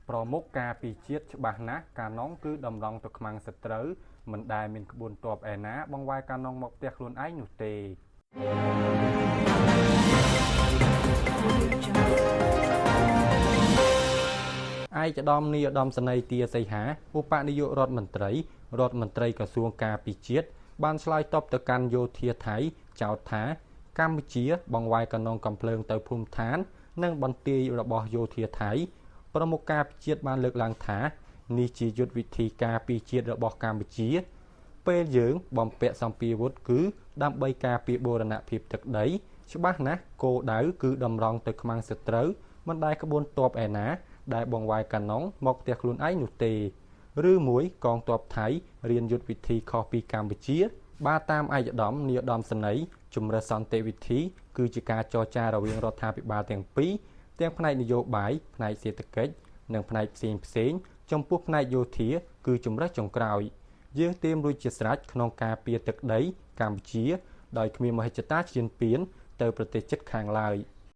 ប្រមុខការពារជាតិច្បាស់ណាស់កាណុងគឺតម្រង់ទៅខ្មាំងសត្រូវមិនដែលមានក្បួនទ័ពឯណាបង្វែរកាណុងមកផ្ទះខ្លួនឯងនោះទេ ឯកឧត្តមនាយឧត្តមសេនីយ៍ទាសីហាឧបនាយករដ្ឋមន្ត្រីរដ្ឋមន្ត្រីក្រសួងការពារជាតិបានឆ្លើយតបទៅកាន់យោធាថៃចោទថាកម្ពុជាបង្វែរកាណុងកំភ្លើងទៅភូមិឋាន និងបន្ទាយរបស់យោធាថៃប្រមុខការពារជាតិបានលើកឡើងថានេះជាយុទ្ធវិធីការពារជាតិរបស់កម្ពុជា ពេលយើងបំពាក់សម្ពាវុធគឺដើម្បីការពារបូរណភាពទឹកដី ច្បាស់ណាស់គោលដៅគឺតម្រង់ទៅខ្មាំងសត្រូវមិនដែលក្បួនទ័ពឯណា ដែលបង្វែរកាណុងមកផ្ទះខ្លួនឯងនោះទេឬមួយកងទ័ពថៃរៀនយុទ្ធវិធីខុសពីកម្ពុជា បាទតាមឯកឧត្តមនាយឧត្តមសេនីយ៍ជំរើសសន្តិវិធីគឺជាការចរចារវាងរដ្ឋាភិបាលទាំងពីរទាំងផ្នែកនយោបាយផ្នែកសេដ្ឋកិច្ចនិងផ្នែកផ្សេងផ្សេងចំពោះផ្នែកយោធាគឺជំរើសចុងក្រោយយើងត្រៀមរួចជាស្រេចក្នុងការពារទឹកដីកម្ពុជាដោយគ្មានមហិច្ឆតាឈ្លានពានទៅប្រទេសជិតខាងឡើយ។